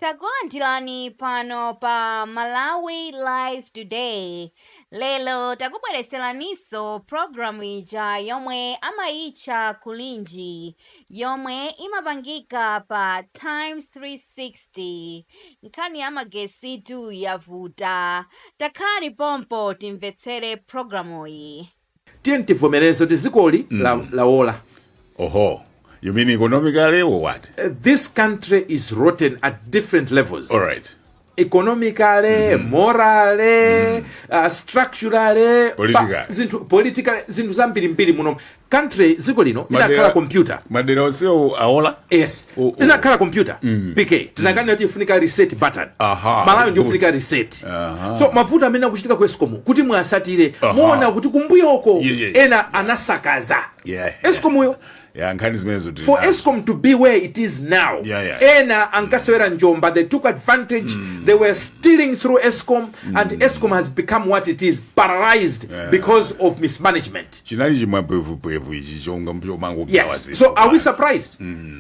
Takulandirani pano pa Malawi Live Today. Lero takubweretseraninso programu ija yomwe amayitcha Kulinji, yomwe imapangika pa Times 360. Nkhani ya magesitu yavuta. Takhalani pompo timvetsere programuyi. Tiye tivomereze kuti dzikoli laola. Oho, you mean economically or what? This country is rotten at different levels. All right. Economically, morally, structurally, Politically. Zinthu politically, zinthu zambirimbiri muno country, dziko lino inakhala computer. Madera onsewo aola. Yes. Oh. Inakhala computer, PK, tinakani kuti ifunika reset button. Malawi ndiyofunika reset. So mavuto amene akuchitika ku ESCOM, kuti mwasatire, muona kuti kumbuyoko ena anasakaza ESCOM yo. Ya, nkhani zimenezo tili For nazo. ESCOM to be where it is now, ena ankasewera njomba. They took advantage. They were stealing through ESCOM, and ESCOM has become what it is, paralyzed because of mismanagement. Chinali chimwepwevupwevu ichi chonga chomango. Yes. So are we surprised?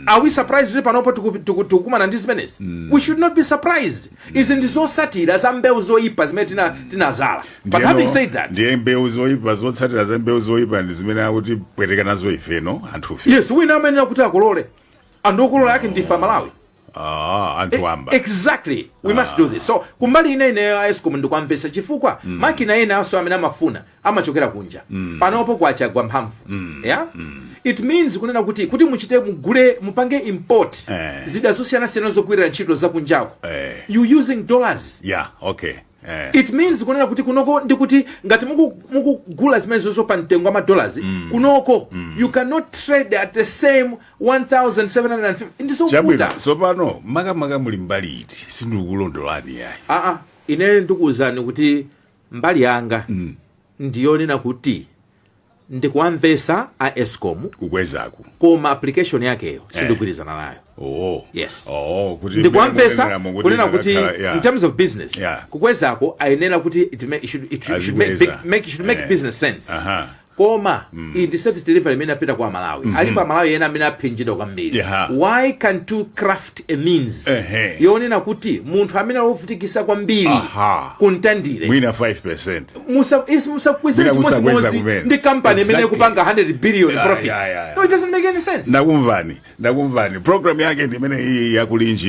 Are we surprised kuti panopo tikukumana ndi zimenezi? We should not be surprised. Izi ndi zosatira za mbewu zoyipa zimene tinazala. But having said that, Ndiye mbewu zoyipa, zotsatira za mbewu zoyipa ndi zimene akuti pweteka nazo ifeno anthufe. Yes, wina amenera kuti akolole, anthu okolola yake ndife Amalawi. Ah, anthu wamba. Exactly, we must do this. So kumbali ine ineyo a ESCOM ndikwamvesa, chifukwa makina ena aso amene amafuna amachokera kunja. Panopo kwachagwa mphamvu, yeah. It means kunena kuti muchite mugule, mupange import zida zosiyanasiyana zogwirira ntchito zakunjako, you using dollars. It means kunena kuti kunoko ndikuti ngati mukugula zimene zonso pa mtengo wa madollars, kunoko you cannot trade at the same 1750. Chabwino. Ndizovuta. Tsopano makamaka muli mbali iti? Sindikukulondolani yayi. Aa, ine ndikuwuzani kuti mbali yanga ndiyonena kuti ndikuwamvesa a ESCOM kukwezaku, koma application yakeyo sindikugwirizana nayo. Yes. Oh, kuti Ndikuwamvesa mmene mukunenera kunena kuti yeah. in terms of business, kukwezako ayenera kuti it should make, Azikweza. It should make business sense. Koma iyi ndi service delivery imene apita kwa Malawi. Alipo Amalawi ena amene aphinjidwa kwambiri. Why can't you craft a means yonena kuti munthu amene alovutikisa kwambiri kuntandire, mwina 5%, musakwezere Mwina musakweza chimodzimodzi kumene. ndi company imene ikupanga 100 billion profits? No, it doesn't make any sense. Ndakumvani, ndakumvani. Program yake ndi imene iyi yakulinji.